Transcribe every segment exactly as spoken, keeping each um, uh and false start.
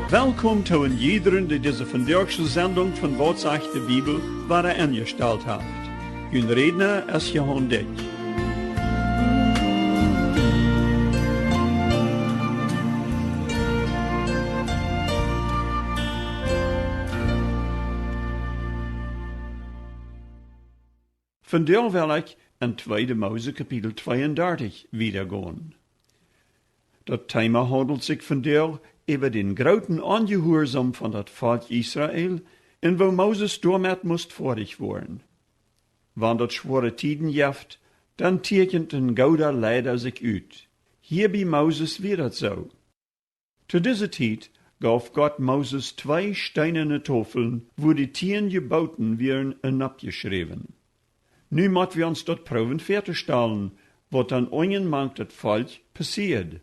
Welkom to een jiedren, dee dise vondoagsche Sendung von Waut sajcht de Bibel wada enjestalt haft. Jun Rädna es Johan Dyck. Vondoag well ekj en tweede Mose Kapitel tweeundartich wieda gonen. Daut Thema haundelt sikj vondoag äwa dän grooten Onjehuarsaum von daut Volkj Israel un woo Moses doamet must foadich woaren. Wan daut schwoare Tieden jeft, dan tieekjent een gooda Leida sikj ut. Hia bie Moses wia daut soo. To dise Tiet gauf Gott Moses twee steenane Tofeln, wua de tieen Jebooten wieren enopjeschräwen. Nu mott wie ons daut proowen väatostalen, waut dan unjen mank daut Volkj passieed.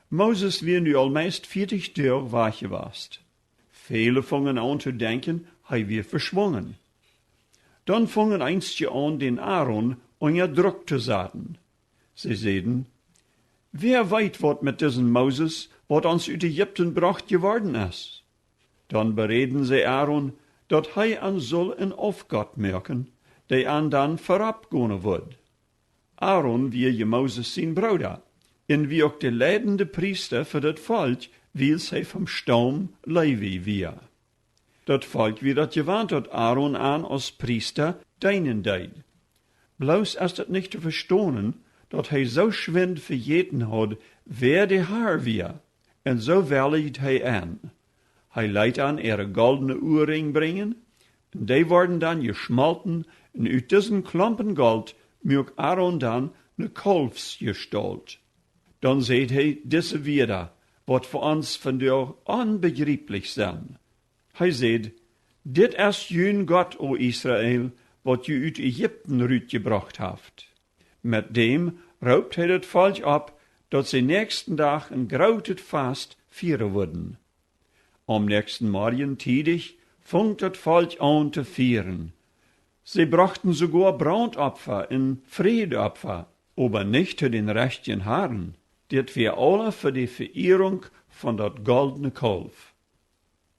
Moses wia nu aul meist vieetich Doag wajch jewast. Väle fungen aun to denkjen, hee wia veschwungen. Dan fungen eenje aun, dän Aaron unja Druck to saten. See säden: "Wäa weet, waut met disen Moses, waut ons ut Ägipten brocht, jeworden es?" Dan beräden see Aaron, daut hee an sull een Aufgott moaken, dee an dan verropp gonen wudd. Aaron wia je Moses sien Brooda, un wia uk de leidende Priesta fa daut Volkj, wiels hee vom Staum Levi wia. Daut Volkj wia daut jewant, daut Aaron an aus Priesta deenen deed. Bloos es daut nich to vestonen, daut hee soo schwind vejäten haud, wäa de Har wia, un soo wellijd hee en. Hee leet an äare goldne Uarinj brinjen, un dee worden dan jeschmolten, un ut disen Klompen Golt muak Aaron dan ne Kaulfsjestault. Dan säd hee dise Wieed, waut fa ons vondoag onbejrieplich sent. Hee säd: "Dit es jun Gott, o Israel, waut junt ut Ägipten rutjebrocht haft." Met däm roopt hee daut Volkj opp, daut see näakjsten Dach een grootet Fast fieren wudden. Aum näakjsten Morjen tiedich funk daut Volkj aun to fieren. See brochten soogoa Brauntopfa un Frädopfa, oba nich to dän rajchten Harn. Dit wia aula fa de Veierunk von daut goldne Kaulf.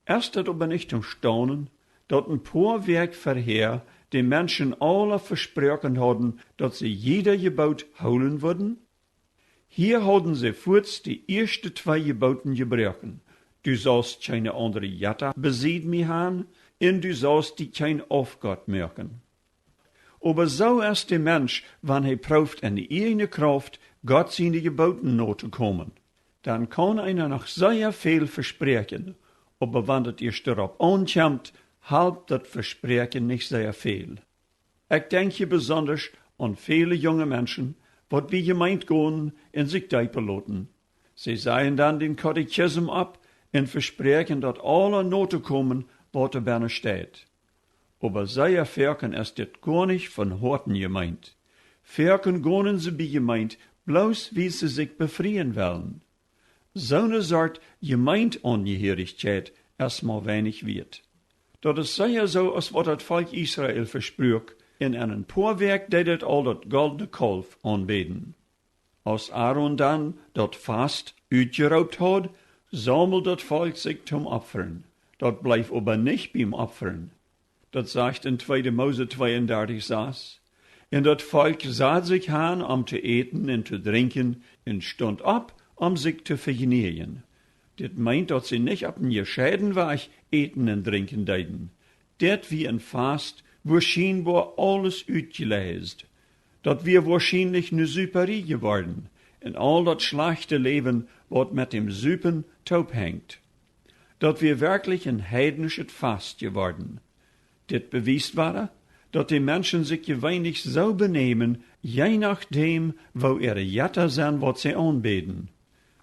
Es daut oba nich toom Staunen, daut een poa Wäakj verhäa de Menschen aula vesproaken hauden, daut see jieda Jeboot hoolen wudden? Hia hauden see fuaz de ieeschte twee Jebooten jebroaken: "Du saust kjeene aundre Jetta besied mie han, un du saust die kjeen Aufgott moaken." Oba soo es de Mensch, wan hee prooft en de ieejne Krauft Gott siene Jebooten notokomen. Dan kaun eena noch sea väl vespräakjen, oba wan daut ieescht doaropp aunkjemt, halpt daut Vespräakjen nich sea väl. Ekj denkj hia besondasch aun väle junge Menschen, waut bie Jemeent gonen un sikj deepen loten. See sajen dan dän Katechism opp un vespräakjen daut aula notokomen, waut doa bennen steit. Oba sea foaken es dit goanich von Hoaten jemeent. Foaken gonen see bie Jemeent, bloos wiels see sikj befrieen wellen. Soone Sort Jemeentaunjehärichkjeit es mau weinich wieet. Daut es sea soo aus waut daut Volkj Israel vespruak, un en een poa Wäakj deed et aul daut goldne Kaulf aunbäden. Aus Aaron dan daut Fast utjeroopt haud, saumeld daut Volkj sikj toom opfren. Daut bleef oba nich biem Opfren. Daut sajcht en tweede Mose tweeundartich sas: "Un daut Volkj sad sikj han om to äten un to drinkjen, un stunt opp, om sikj to vejnieejen." Dit meent, daut see nich opp een jescheiden Wajch äten un drinkjen deeden. Dit wia een Fast, wua schienboa aules utjeläst. Daut wia woarschienlich ne Superie jeworden, un aul daut schlajchte Läwen, waut met däm Supen toop henjt. Daut wia werkjlich een heidnischet Fast jeworden. Dit bewiest wada, daut de Menschen sikj jeweenlich soo benämen, je nodäm, woo äare Jetta sent, waut see aunbäden.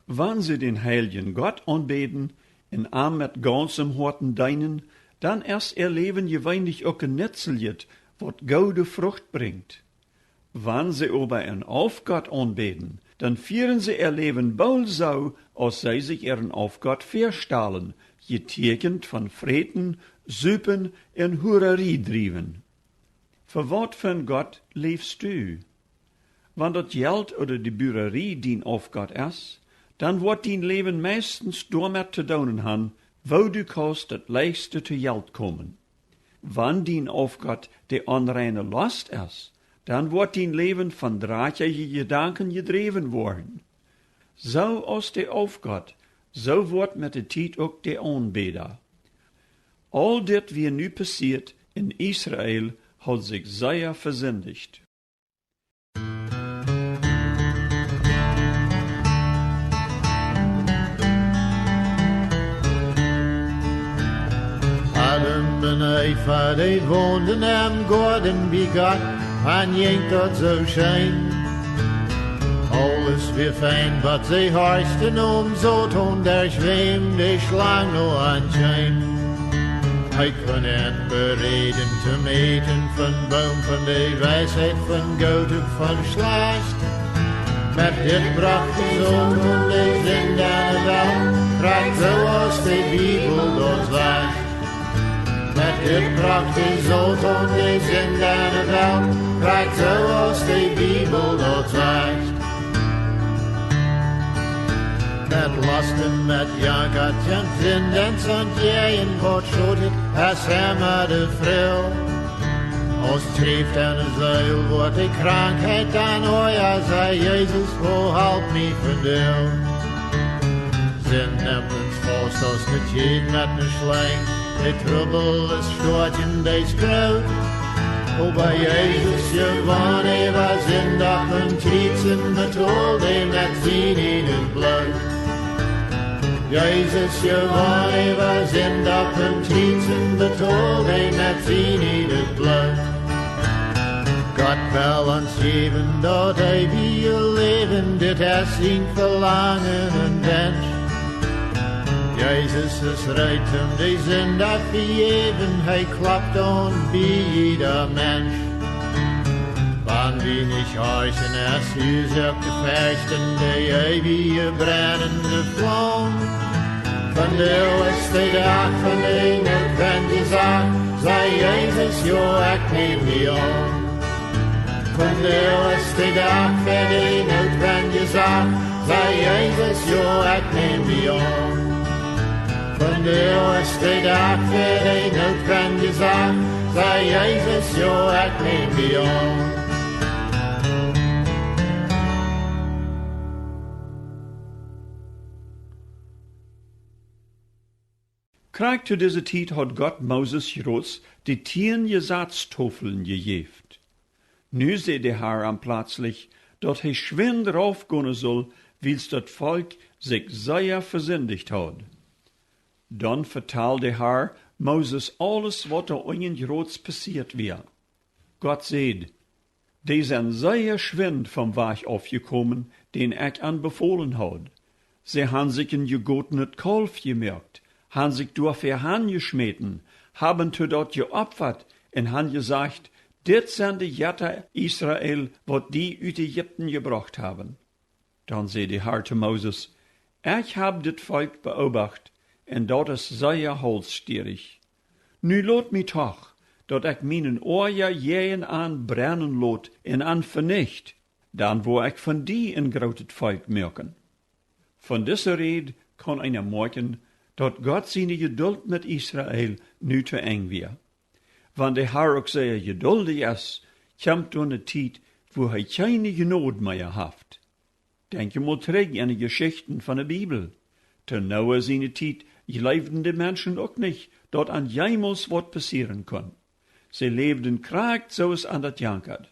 Wan see dän heiljen Gott aunbäden un am met gaunzem Hoaten deenen, dan es äa Läwen jeweenlich uk een nutzeljet, waut goode Frucht brinjt. Wan see oba een Aufgott aunbäden, dan fieren see äa Läwen boolt soo, aus see sikj äaren Aufgott väastalen, jetieekjent von Fräten, Supen un Hurarie driewen. Fa waut fa een Gott läfst du? Wan daut Jelt ooda de Buarerie dien Aufgott es, dan woat dien Läwen meistens doamet to doonen han, woo du kaust daut leichste to Jelt komen. Wan dien Aufgott de onreine Lost es, dan woat dien Läwen von drakjje Jedanken jedräwen woaren. Soo aus de Aufgott, soo woat met de Tiet uk de Aunbäda. Aul dit wia nu passieet un Israel haud sikj sea vesindicht. Adam un Eva, dee wonden em Goaden bie Gott, an jinkj daut soo scheen. Aules wia fein, waut see horchten, om Soton, dee schwäm, dee schlang no an kjeem. Hee kunn an beräden toom äten von Boom von de Weisheit von Goot un von Schlajcht. Met dit brocht de Soton de Sind enne Welt, krakjt soo aus de Bibel daut sajcht. Met dit brocht de Soton de Sind enne Welt, krakjt soo aus de Bibel daut sajcht. Met Lost un met Janka, Sind un Sind jäajen, waut schot et, es emma de Froag. Aus Kjräft enne Seel woat, de Krankheit dan oaja, saj Jesus, woo halp mie vondoag? Sind nemt ons faust aus ne Kjäd met ne Schlenj, de Trubbel es stoakj un dee es groot. Oba Jesus jewonn äwa Sind opp een Kjriez un betold dee met sien ieejnet Bloot. Jesus jewonn äwa Sind opp een Kjriez un betold dee met sien ieejnet Bloot. Gott well ons jäwen daut eewje Läwen, dit es sien Velangen un Wensch. Jesus es reed om de Sind to vejäwen, hee klopt aun bie jieda Mensch. Wan wie nich horchen, es Uasoak to ferchten, de eewje brennende Flaum. Vondoag es de Dach von de nootwendje Sach, saj Jesus, jo, ekj näm die aun. Vondoag es de Dach fa de nootwendje Sach, saj Jesus, jo, ekj näm die aun. Vondoag es de Dach fa de nootwendje Sach, saj Jesus, jo, ekj näm die aun. Krakjt to dise Tiet haud Gott Moses jrod de tieen Jesatstofeln jejäft. Nu säd de Har am pletslich, daut hee schwind raufgonen sull, wiels daut Volkj sikj sea vesindicht haud. Dan vetald de Har Moses aules, waut doa unjen jrod passieet wia. Gott säd: Dee sent sea schwind vom Wajch aufjekomen, dän ekj an befolen haud. See han sikj een jegotenet Kaulf jemoakt, han sikj doafäa hanjeschmäten, haben to daut jeopfat un han jesajcht: Dit sent de Jetta, Israel, waut die ut Ägipten jebrocht haben. Dan säd de Har to Moses: Ekj hab dit Volkj beoobacht, un daut es sea haulsstierich. Nu lot mie doch, daut ekj mienen Oaja jäajen an brennen lot un an venicht, dan woa ekj von die een grootet Volkj moaken. Von dise Räd kaun eena moakjen, daut Gott siene Jedult met Israel nu to Enj wia. Wan de Har uk sea jeduldich es, kjemt doa ne Tiet, wua hee kjeene Jnod mea haft. Denkj emol trigj aun de Jeschichten von de Bibel. To Noah siene Tiet jleewden de Menschen uk nich, daut an jemols waut passieren kunn. See läwden krakjt soo aus an daut jankad.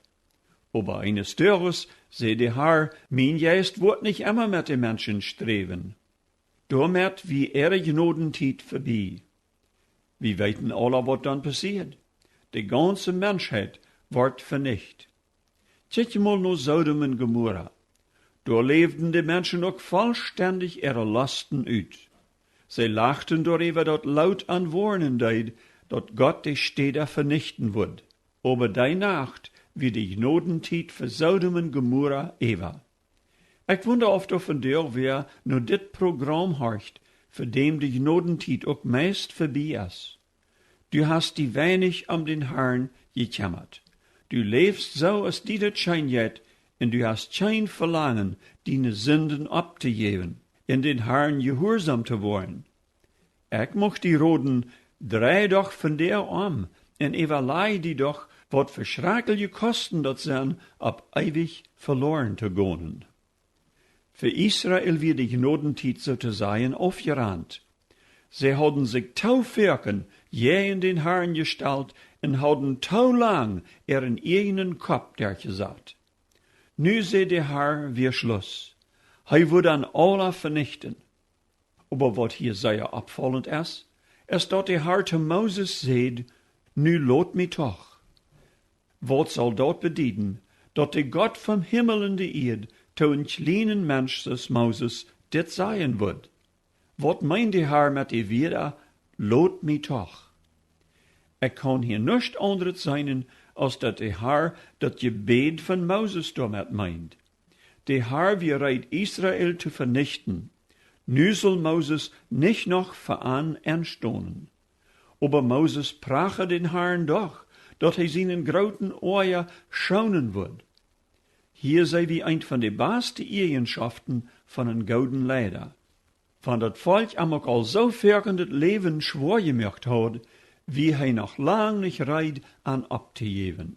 Oba eenes Doages säd de Har: Mien Jeist woat nich emma met de Menschen sträwen. Doamet wia äare Jnodentiet vebie. Wie weeten aula, waut dan passieed. De gaunze Menschheit wort venicht. Kjikj mol no Sodom un Gomorra. Doa läwden de Menschen uk vollstendich äare Losten ut. See lachten doaräwa, daut Lot an woarnen deed, daut Gott de Städa venichten wudd. Oba dee Nacht wia de Jnodentiet fa Sodom un Gomorra äwa. Ekj wunda, auf doa vondoag wäa no dit Program horcht, fa däm de Jnodentiet uk meist vebie es. Du hast die weinich om dän Harn jekjemmat. Du läfst soo aus die daut scheen jeit, un du hast kjeen Velangen, diene Sinden opptojäwen. un dän Harn jehuarsom to woaren. Ekj mucht die roden, drei doch von däa om un äwalaj die doch, waut fa schrakjelje Kosten daut sent, opp eewich veloaren to gonen. Fa Israel wia de Jnodentiet soo to sajen aufjerant. See hauden sikj too foaken jäajen dän Harn jestalt un hauden too lang äaren ieejnen Kopp derchjesat. Nu säd de Har wia Schluss. Hee wudd an aula venichten. Oba waut hia sea oppfaulent es, es daut de Har to Moses säd: Nu lot mie doch. Waut saul daut bedieden, daut de Gott vom Himmel un de Ieed to een kjlienen Mensch soo aus Moses dit sajen wudd? Waut meend de Har met de Wieed: Lot mie doch? Ekj kaun hia nuscht aundret seenen, aus daut de Har daut Jebäd von Moses doamet meend. De Har wia reed, Israel to venichten. Nu sull Moses nich noch fa an enstonen. Oba Moses prachad dän Harn doch, daut hee sienen grooten Oaja schoonen wudd. Hia see wie eent von de baste Ieejenschoften von een gooden Leida. Wan daut Volkj am uk aul soo foaken daut Läwen schwoa jemoakt haud, wia hee noch lang nich reed, an opptojäwen.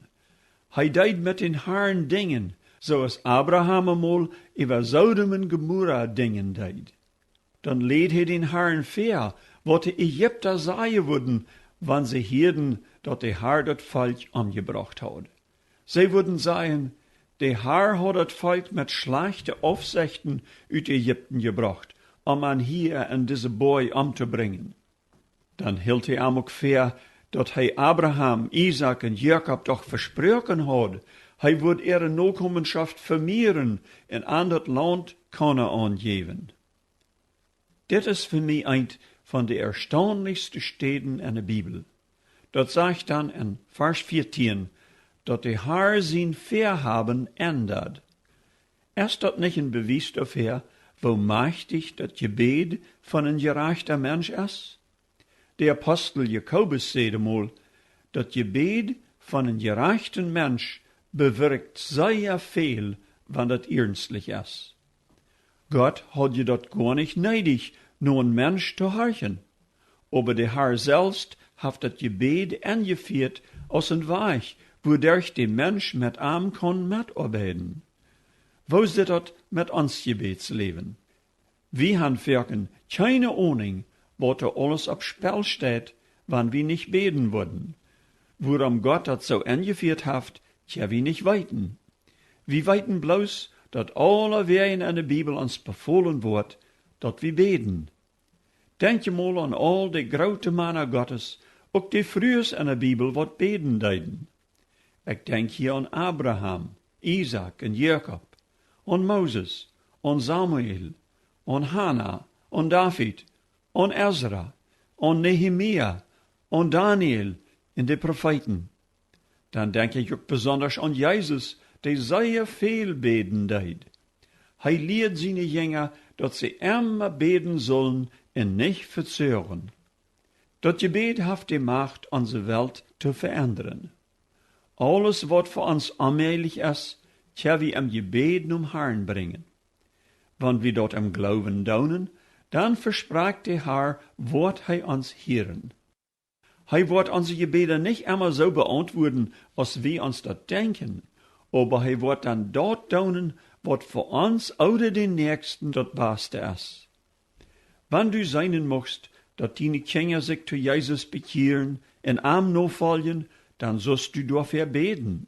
Hee deed met dän Harn dinjen, soo aus Abraham emol äwa Sodom un Gomorra dinjen deed. Dan läd hee dän Harn väa, waut de Ägipta sajen wudden, wan see hieeden, daut de Har daut Volkj omjebrocht haud. See wudden sajen: De Har haud daut Volkj met schlajchte Aufsechten ut Ägipten jebrocht, om an hia en dise Boaj omtobrinjen. Dan hilt hee am uk väa, daut hee Abraham, Isaak un Jakob doch vesproaken haud, hee wudd äare Nokomenschoft vemieren un an daut Launt Kanaan jäwen. Dit es fa mie eent von de erstaunlichste Städen en de Bibel. Daut sajcht dan en Varsch vieetieen, daut de Har sien Väahaben endad. Es daut nich een Bewies doafäa, woo majchtich daut Jebäd von een jerajchta Mensch es? De Apostel Jakobus säd emol: Daut Jebäd von een jerajchten Mensch bewirkjt sea väl, wan daut iernstlich es. Gott haud je daut goa nich needich, no een Mensch to horchen. Oba de Har selfst haft daut Jebäd enjefieet aus een Wajch, wuaderch de Mensch met am kaun metoabeiden. Woo sitt daut met ons Jebädsläwen? Wie han foaken kjeene Oninj, waut doa aules opp Spell steit, wan wie nich bäden wudden. Wuarom Gott daut soo enjefieet haft, kjenn wie nich weeten. Wie weeten bloos, daut aulawäajen en de Bibel ons befolen woat, daut wie bäden. Denkj emol aun aul de groote Mana Gottes, uk de Frues en de Bibel, waut bäden deeden. Ekj denkj hia aun Abraham, Isaak un Jakob, aun Moses, aun Samuel, aun Hana, aun David, aun Esra, aun Nehemia, aun Daniel un de Profeeten. Dan denkj ekj uk besondasch aun Jesus, dee sea väl bäden deed. Hee lieed siene Jinja, daut see emma bäden sullen un nich vezoagen. Daut Jebäd haft de Macht, onse Welt to veendren. Aules, waut fa ons onmäajlich es, kjenn wie em Jebäd nom Harn brinjen. Wan wie daut em Gloowen doonen, dan vesprakjt de Har, woat hee ons hieren. Hee woat onse Jebäda nich emma soo beauntwuaden, aus wie ons daut denkjen, oba hee woat dan daut doonen, waut fa ons ooda dän Näakjsten daut baste es. Wan du seenen muchst, daut diene Kjinja sikj to Jesus bekjieren un am nofoljen, dan sust du doafäa bäden.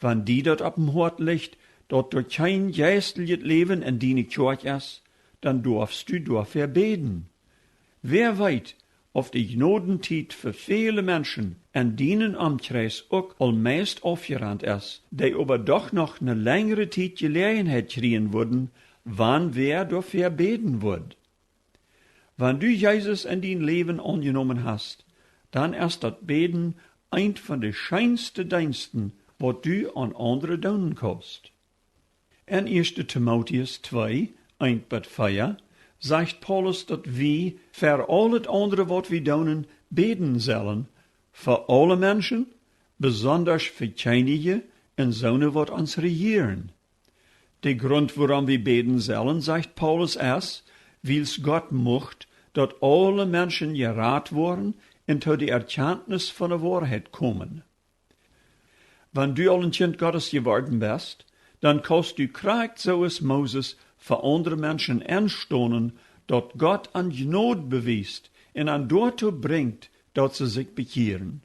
Wan die daut opp em Hoat licht, daut doa kjeen jeistlichet Läwen en diene Kjoakj es, dan doafst du doafäa bäden. Wäa weet, auf de Jnodentiet fa väle Menschen en dienen Omkjreis uk aul meist aufjerant es, dee oba doch noch ne lenjre Tiet Jeläajenheit kjrieen wudden, wan wäa doafäa bäden wudd. Wan du Jesus en dien Läwen aunjenomen hast, dan es daut Bäden eent von de scheenste Deensten, waut du aun aundre doonen kaust. En ieeschte Timotäus twee, eent bat vea, sajcht Paulus, daut wie fa aulet aundre, waut wie doonen, bäden sellen, fa aule Menschen, besondasch fa Kjennije un soone, waut ons rejieren. De Grunt, wuarom wie bäden sellen, sajcht Paulus, es, wiels Gott mucht, daut aule Menschen jerat woaren un to de Erkjantnis von de Woarheit komen. Wan du aul een Kjint Gottes jeworden best, dan kaust du krakjt soo aus Moses fa aundre Menschen enstonen, daut Gott an Jnod bewiest un an doatoo brinjt, daut see sikj bekjieren.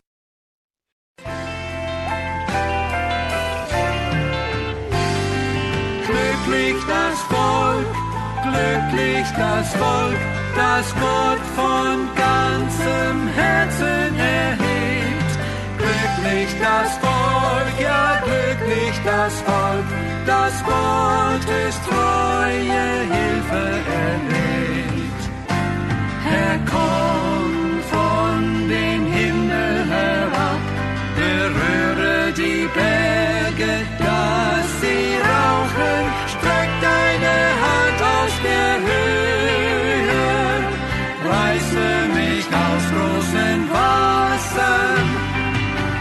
Glücklich das Volk, glücklich das Volk, das Gott von ganzem Herzen erhebt. Glücklich das Volk, ja, glücklich das Volk, das Gottes treue Hilfe erlebt. Herr, komm von dem Himmel herab, berühre die Berge, dass sie rauchen, streck deine Hand aus der Höhe, reiße mich aus großen Wassern.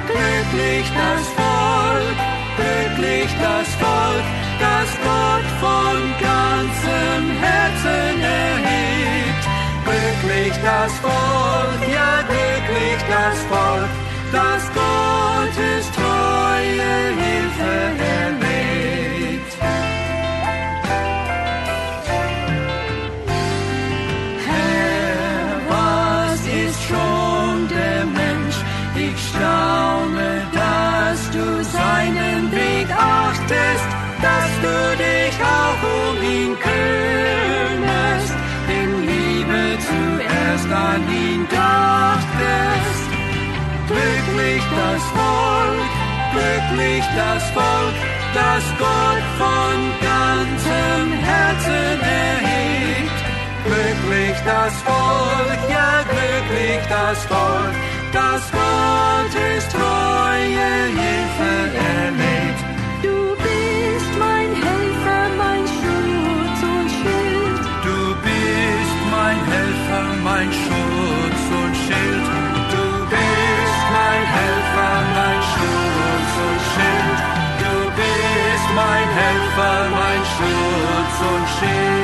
Glücklich das Volk, glücklich das Volk, das Gott von ganzem Herzen erhebt. Glücklich das Volk, ja, glücklich das Volk, das Gottes treue Hilfe erlebt. Herr, was ist schon der Mensch? Ich staune, dass du seinen Weg achtest, dass du dich auch um ihn kümmerst, in Liebe zuerst an ihn dachtest. Glücklich das Volk, glücklich das Volk, das Gott von ganzem Herzen erhebt. Glücklich das Volk, ja, glücklich das Volk, das Gottes treue Hilfe erlebt. Du bist mein Helfer, mein Schutz und Schild. Du bist mein Helfer, mein Schutz und Schild. Du bist mein Helfer, mein Schutz und Schild. Du bist mein Helfer, mein Schutz und Schild.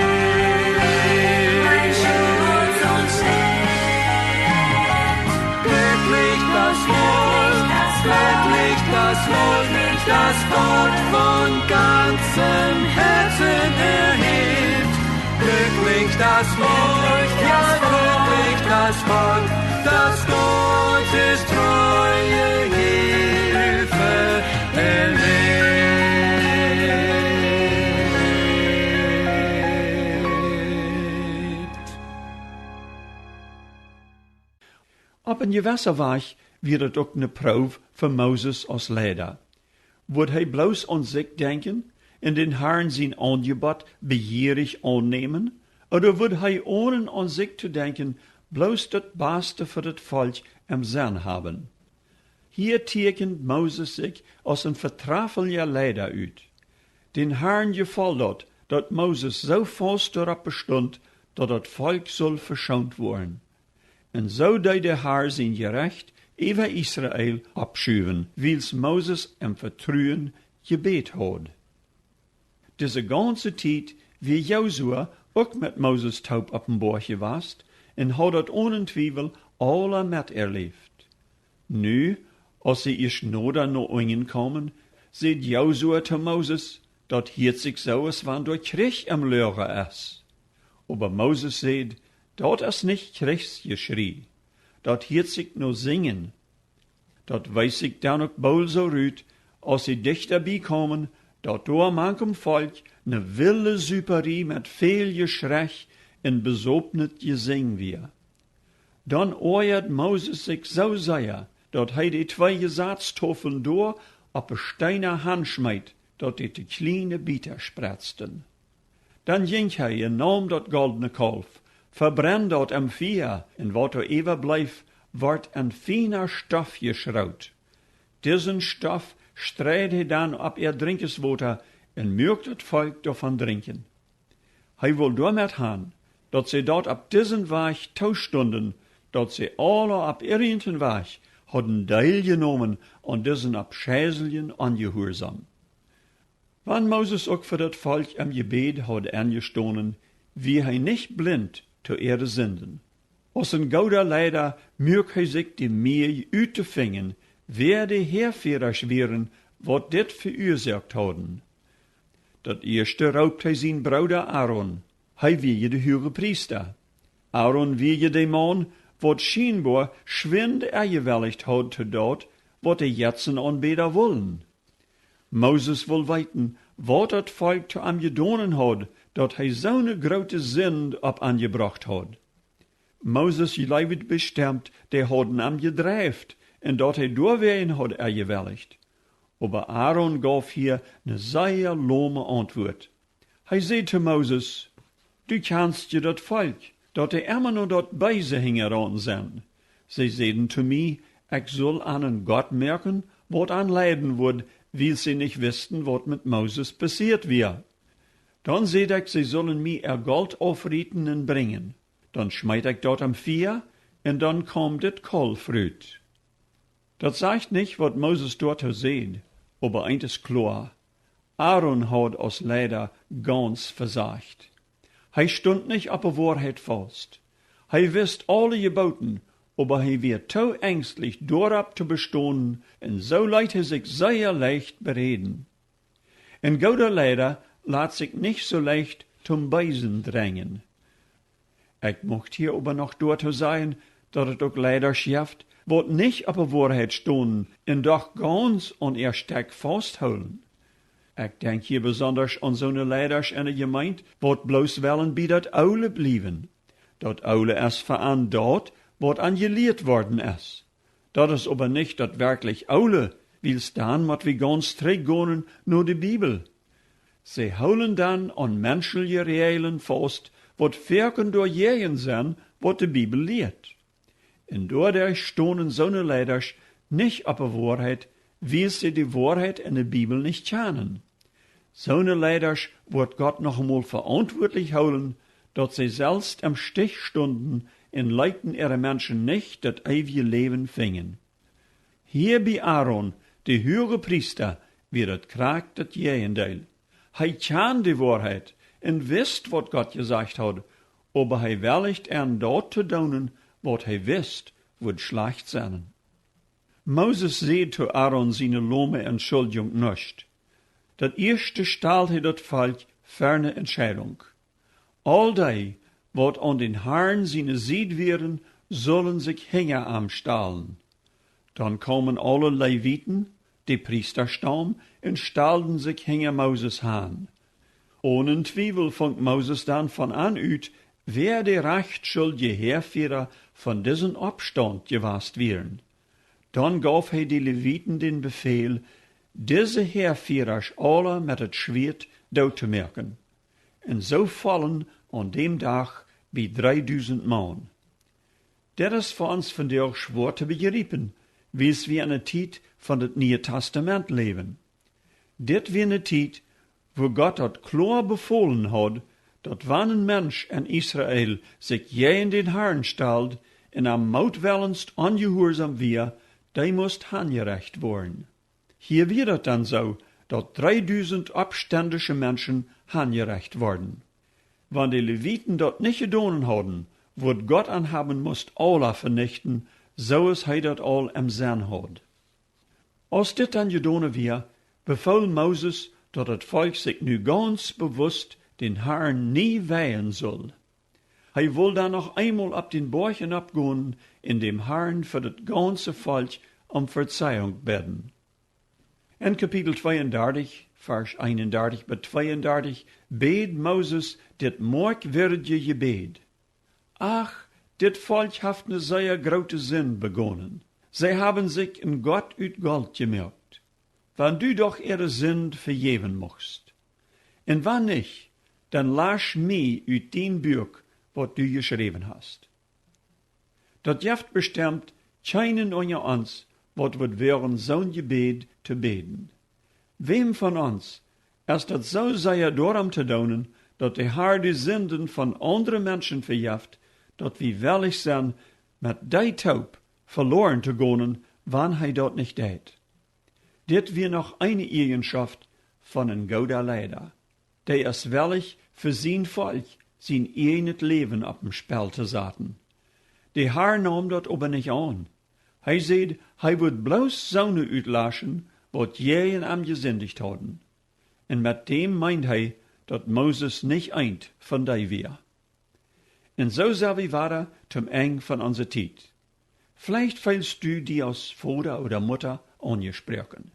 Glücklich das Volk, glücklich das Volk, das Gott von ganzem Herzen erhebt. Glücklich das Volk, ja, glücklich das Volk, das Gottes treue Hilfe erlebt. Opp een jewessa Wajch wia daut uk ne Proow fa Moses aus Leida. Wudd hee bloos aun sikj denkjen un dän Harn sien Aunjebott bejierich aunnämen, ooda wudd hee, onen aun sikj to denkjen, bloos daut Baste fa daut Volkj em Senn haben? Hia tieekjend Moses sikj aus een vetrafelja Leida ut. Dän Harn jefoll daut, daut Moses soo faust doaropp bestunt, daut daut Volkj sull veschoont woaren. Un soo deed de Har sien Jerecht äwa Israel oppschuwen, wiels Moses em Vetruen jebät haud. Dise gaunze Tiet wia Josua uk met Moses toop opp dän Boajch jewast un haud daut onen Twiewel aula met erläft. Nu, aus see ieescht noda no unjen kaumen, säd Josua to Moses: Daut hieet sikj soo, aus wan doa Kjrich em Loaga es. Oba Moses säd: Daut es nich Kjrichsjeschrie, daut hieet sikj no Sinjen. Daut wees sikj dan uk boolt soo rut, aus see dichta bie kaumen, daut doa mank em Volkj ne wille Suparie met väl Jeschrech un besopnet Jesinj wia. Dan oajad Moses sikj soo sea, daut hee de twee Jesatstofeln doa opp de Steena hanschmeet, daut dee to kjliene Bieta spretzten. Dan jinkj hee un naum daut goldne Kaulf, vebrennd daut em Fia, un waut doa äwableef, wort en fiena Stoff jeschroot. Disen Stoff streid hee dan opp äa Drinkjenswota un muak daut Volkj doavon drinkjen. Hee wull doamet han, daut see daut opp disen Wajch toostunden, daut see aula opp irjent een Wajch hauden Deel jenomen aun disen aufscheiljen Onjehuarsom. Wan Moses uk fa daut Volkj em Jebäd haud enjestonen, wia hee nich blint to äare Sinden. Aus een gooda Leida muak hee sikj de Mieej uttofinjen, wäa de Häafieerasch wieren, waut dit veuasoakt hauden. Daut ieeschte roopt hee sien Brooda Aaron. Hee wia je de Huagepriesta. Aaron wia je de Maun, waut schienboa schwind enjewellicht haud to daut, waut de Jetzenaunbäda wullen. Moses wull weeten, waut daut Volkj to am jedonen haud, daut hee soone groote Sind opp an jebrocht haud. Moses jleewd bestemt, dee hauden am jedreift, un daut hee doawäajen haud enjewellicht. Oba Aaron gauf hia ne sea lome Auntwuat. Hee säd to Moses: Du kjanst je daut Volkj, daut dee emma no daut Beese hinjaraun sent. See säden to mie, ekj sull an een Gott moaken, waut an leiden wudd, wiels see nich wisten, waut met Moses passieet wia. Dan säd ekj, see sullen mie äa Golt aufrieten un brinjen. Dan schmeet ekj daut em Fia, un dan kaum dit Kaulf rut. Daut sajcht nich, waut Moses doatoo säd, oba eent es kloa: Aaron haud aus Leida gauns vesajcht. Hee stunt nich opp de Woarheit faust. Hee wist aule Jebooten, oba hee wia too enjstlich, doaropp to bestonen, un soo leet hee sikj sea leicht beräden. Een gooda Leida lat sikj nich soo leicht toom Beesen drenjen. Ekj mucht hia oba noch doatoo sajen, daut et uk Leidasch jeft, waut nich opp de Woarheit stonen un doch gauns aun äa Stekj fausthoolen. Ekj denkj hia besondasch aun soone Leidasch enne Jemeent, waut bloos wellen bie daut Oole bliewen. Daut Oole es fa an daut, waut an jelieet worden es. Daut es oba nich daut werkjlich Oole, wiels dan mott wie gauns trigj gonen no de Bibel. See hoolen dan aun menschelje Räajlen faust, waut foaken doajäajen sent, waut de Bibel lieet. Un doaderch stonen soone Leidasch nich opp de Woarheit, wiels see de Woarheit enne Bibel nich kjanen. Soone Leidasch woat Gott noch emol veauntwuatlich hoolen, daut see selfst em Stich stunden un leeten äare Menschen nich daut eewje Läwen finjen. Hia bie Aaron, de Huagepriesta, wia daut krakjt daut Jäajendeel. Hee kjand de Woarheit un wist, waut Gott jesajcht haud, oba hee wellicht en, daut to doonen, waut hee wist, wudd schlajcht sennen. Moses säd to Aaron siene lome Entschuldjunk nuscht. Daut ieeschte stald hee daut Volkj ver ne Entscheidunk. Aul dee, waut aun dän Harn siene Sied wieren, sullen sikj hinja am stalen. Dan kaumen aule Lewiten, de Priestastaum, un stalden sikj hinja Moses han. Onen Twiewel funk Moses dan von an ut, wäa de rajchtschuldje Häafiera von disen Oppstaunt jewast wieren. Dan gauf hee de Lewiten dän Befäl, dise Häafierasch aula met daut Schwieet doot to moaken. Un soo follen aun däm Dach bie dreedusent Maun. Dit es fa ons vondoag schwoa to bejriepen, wiels wie en de Tiet von daut Niee Tastament läwen. Dit wia ne Tiet, wua Gott daut kloa befolen haud, daut wan een Mensch en Israel sikj jäajen dän Harn stald un am mootwellens onjehuarsom wia, dee must hanjerecht woaren. Hia wia daut dan soo, daut dreedusent oppstendische Menschen hanjerecht worden. Wan de Lewiten daut nich jedonen hauden, wudd Gott an haben must aula venichten, soo aus hee daut aul em Senn haud. Aus dit dan jedonen wia, befool Moses, daut daut Volkj sikj nu gauns bewusst dän Harn nie weijen sull. Hee wull dan noch eemol opp dän Boajch nopp gonen un däm Harn fa daut gaunse Volkj om Vezeiunk bäden. En Kapitel tweeundartich, Varsch eenundartich bat tweeundartich, bäd Moses dit moakjwirdje Jebäd: Ach, dit Volkj haft ne sea groote Sind begonen. See haben sikj een Gott ut Golt jemoakt. Wan du doch äare Sind vejäwen muchst. Un wan nich, dan lasch mie ut dien Buak, waut du jeschräwen hast. Daut jeft bestemt kjeenen unja ons, waut wudd woagen, soon Jebäd to bäden. Wäm von ons es daut soo sea doarom to doonen, daut de Har de Sinden von aundre Menschen vejeft, daut wie wellich sent, met dee toop veloaren to gonen, wan hee daut nich deit? Dit wia noch eene Ieejenschoft von een gooda Leida. Dee es wellich, fa sien Volkj sien ieejnet Läwen opp een Spell to saten. De Har neem daut oba nich aun. Hee säd, hee wudd bloos soone utlaschen, waut jäajen am jesindicht hauden. Un met däm meend hee, daut Moses nich eent von dee wia. Un soo sent wie wada tom Enj von onse Tiet. Veleicht feelst du die aus Voda ooda Mutta aunjesproaken.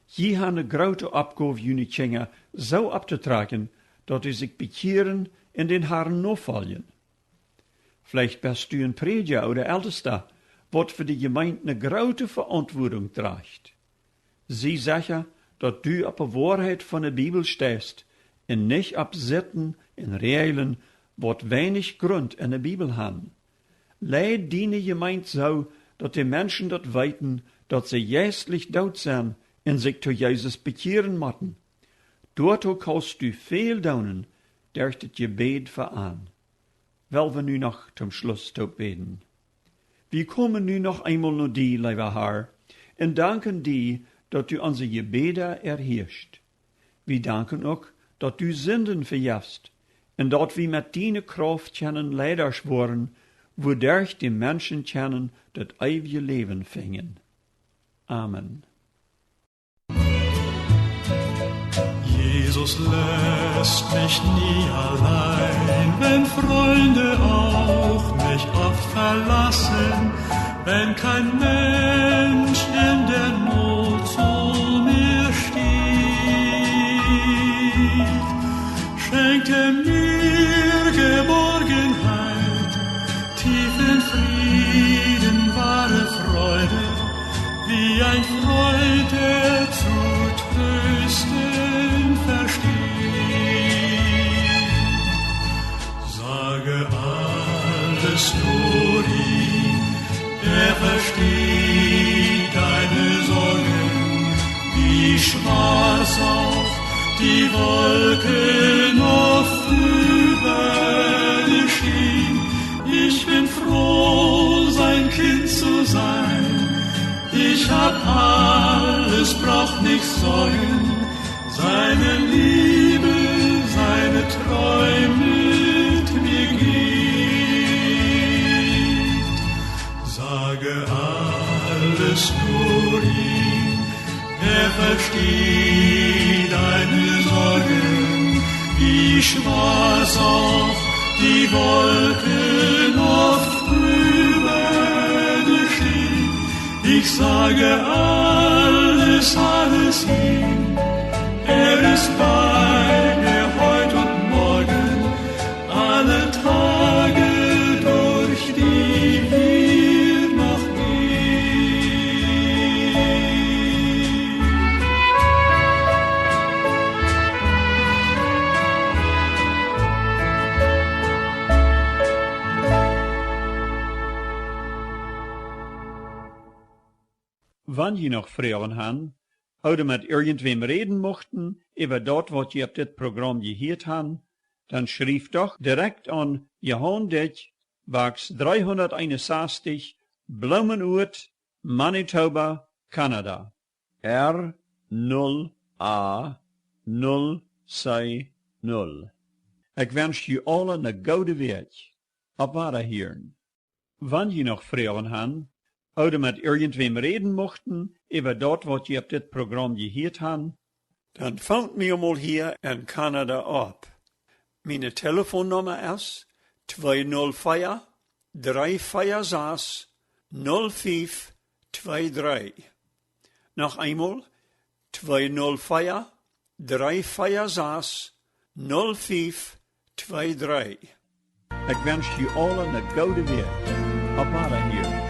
Jie han ne groote Oppgow, june Kjinja soo opptotrakjen, daut dee sikj bekjieren un dän Harn nofoljen. Veleicht best du een Prädja ooda Eltesta, waut fa de Jemeent ne groote Veauntwuadunk drajcht. Sie secha, daut du opp de Woarheit von de Bibel steist un nich opp Sitten un Räajlen, waut weinich Grunt en de Bibel han. Leid diene Jemeent soo, daut de Menschen daut weeten, daut see jeistlich doot sent un sikj to Jesus bekjieren motten. Doatoo kaust du väl doonen derch daut Jebäd fa an. Well wie nu noch toom Schluss toop bäden. Wie komen nu noch eemol no die, leewa Har, un danken die, daut du onse Jebäda erhieescht. Wie danken uk, daut du Sinden vejefst un daut wie met diene Krauft kjennen Leidasch woaren, wuaderch de Menschen kjennen daut eewje Läwen finjen. Amen. Jesus lässt mich nie allein, wenn Freunde auch mich oft verlassen, wenn kein Mensch in der Not zu mir steht, schenkt er mir Geborgenheit, tiefen Frieden, wahre Freude, wie ein Freund, der zu trösten versteht. Sage alles nur ihm, er versteht deine Sorgen, wie schwarz auch die Wolken oft über dir stehen. Ich bin froh, sein Kind zu sein. Ich hab alles, brauch nicht sorgen. Seine Liebe, seine Treue mit mir geht. Sage alles nur ihm, er versteht deine Sorgen, wie schwarz auch die Wolken oft über dir stehen. Ich sage alles, alles ihm, er ist bei mir heut und morgen, alle Tage durch, die wir noch gehen. Wan jie noch Froagen han, ooda met irjentwäm räden muchten äwa daut, waut jie opp dit Program jehieet han, dan schrieft doch direkt aun Johan Dyck, Box dreehundat eenunsastich, Blumenort, Manitoba, Kanada. R null A null C null. Ekj wensch jie aule ne goode Wäakj. Opp Wadahieren. Wan jie noch Froagen han, ooda met irjentwäm räden muchten äwa daut, waut jie opp dit Program jehieet han, dan foonen mie mol hia en Kanada opp. Miene Telefonnumma es twee null vier, drei vier sechs, null fünf zwei drei. Noch eemol, twee null vier, drei vier sechs, null fünf zwei drei. Ekj wensch jie aule ne goode Wäakj. Opp Wadahieren.